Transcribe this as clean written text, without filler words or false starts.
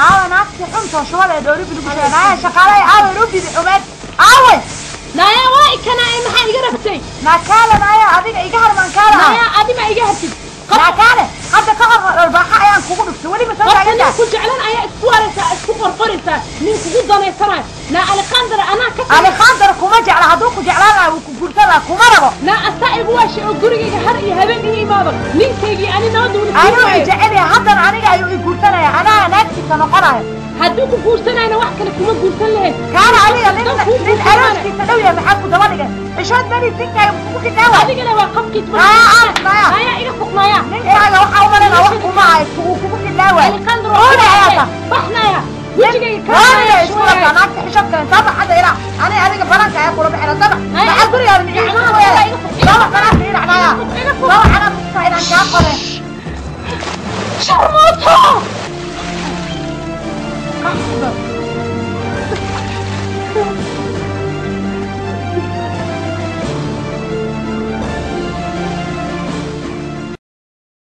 Aawa naagtii xuntoo shubada ee dhooribi lagu sheegay? Naaya shaqaalay, aawa rubidi xumeed, aaway? Naaya, waa ikanaa, maxaa iga rabtay? Naakaale, naaya adiga iga harmaan kaala. Naaya, adima iga hartid. Naakaale, hadda ka hor dharbaaxa ayaan kugu dhuftay, weli ma soo horta nin taagantaa? Ku jeclan ayaa isku waraysaa, isku qorqoraysaa, nin kugu danaysanayo. Naa Alexander, anaa ka Alexander kuma jecla. Hadduu ku jeclaan lahaa wuu ku guursan lahaa, kuma rabo. Naa asaa igu waashay oo gurigayga har iyo habeen ii imaado, ninkaygii ani nabadda wada Anuu i jecel yahay haddana, aniga ayuu i guursanaya, anaa naagtiisa noqonayo. Hadduu ku guursanayna wax kale kuma guursan lahayn. Kaana adiga nin Dan kuu nin guursan maayo. Arooskiisa dhow yahay, maxaa ku daba dhigay? Xishood mani ninkaaga kugu xidhaa waay. Adigana waa qabkiis. Naaya, aas, naaya. Naaya, iga fuq naaya. Ninkaaga waxaa u malaynaa wax kuma hayo, kugu kugu xidhaa waay. Alexander Rooni ayaa ta baxnaya wejigayga. Rooniga isku rabtaa naagta xishood kale. Sabax hadda ilaa ani adiga balanka ayaa kula bixina. Sabax, maxaa gurigaada miciisugu weelay? Sabax banaanka ii dhacnaya, sabax anaa kutusaa inaan kaa qore. Sharmuuto.